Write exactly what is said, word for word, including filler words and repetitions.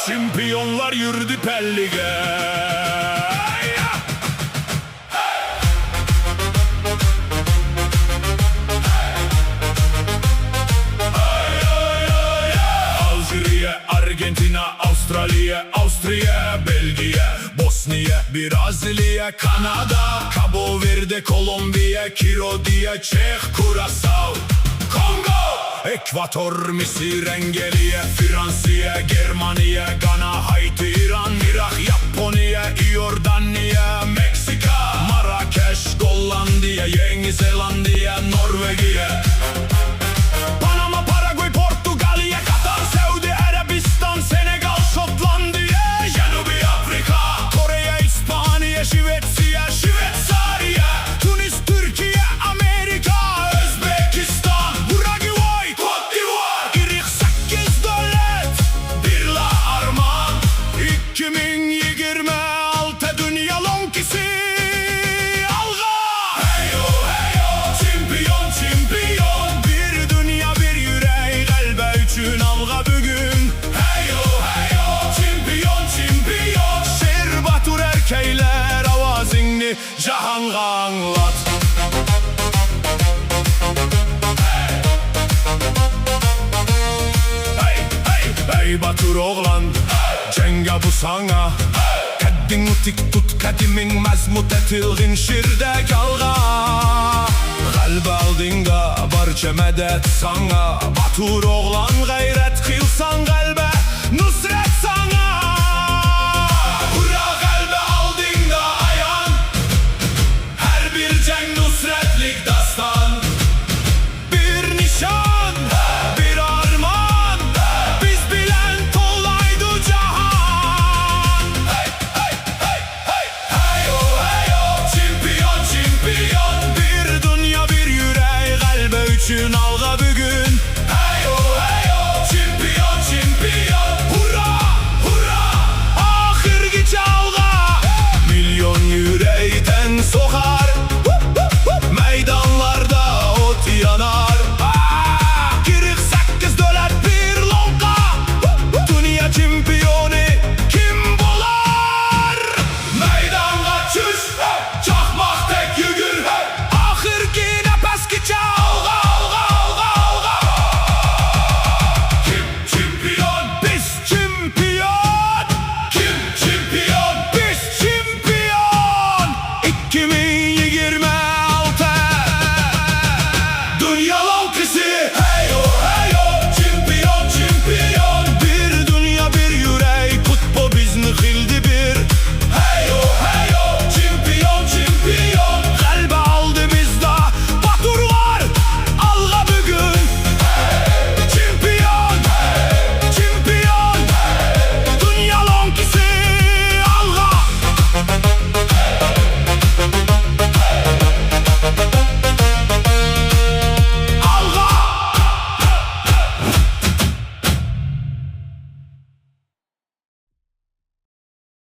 چېمپىيونلار يۈردى پەللىگە. ئالژىرىيە، ئارگېنتىنا، ئاۋسترالىيە، ئاۋسترىيە، بېلگىيە، بوسنىيە، بىرازىلىيە، كانادا، كابو ۋېردې، كولومبىيە، كىرودىيە، چېخ، كۇراساۋ، كونگو، ئېكۋاتور، مىسىر، ئەنگلىيە، فرانسىيە، گېرمانىيە، گانا، ھايتى، ئىران، ئىراق، ياپونىيە، ئىيوردانىيە، مېكسىكا، ماراكەش، گوللاندىيە، يېڭى زېلاندىيە، نورۋېگىيە، پاناما، پاراگۋاي، پورتۇگالىيە، قاتار، سەئۇدى ئەرەبىستان، سېنېگال، شوتلاندىيە، جەنۇبىي ئافرىقا، كورېيە، ئىسپانىيە، شىۋېتسىيە، شىۋېتسارىيە، تۇنىس، تۈركىيە، ئامېرىكا، ئۆزبېكىستان، ئۇراگۋاي، كوت دىۋۇار، ئىرىق، سەككىز دۆلەت، بىرلا ئارمان، ئىككى مىڭ يىگىرمە ئالتە دۇنيا لوڭكىسى، ئالغا! ھەييو، ھەييو، چېمپىيون، چېمپىيون، بىر دۇنيا، بىر يۈرەك، غەلىبە ئۈچۈن ئالغا بۈگۈن. ھەييو، ھەييو، چېمپىيون، چېمپىيون، شىر باتۇر ئەركەيلەر، ئاۋازىڭنى جاھانغا ئاڭلات. ھەي، ھەي، ھەي، باتۇر ئوغلان، جەڭگە بۇ ساڭا. قەددىڭنى تىك تۇت، قەدىمىڭ مەزمۇت ئېتىلغىن شىردەك ئالغا. غەلىبە ئالدىڭدا، بارچە مەدەت ساڭا. باتۇر ئوغلان، غەيرەت قىلساڭ غەلىبە، نۇسرەت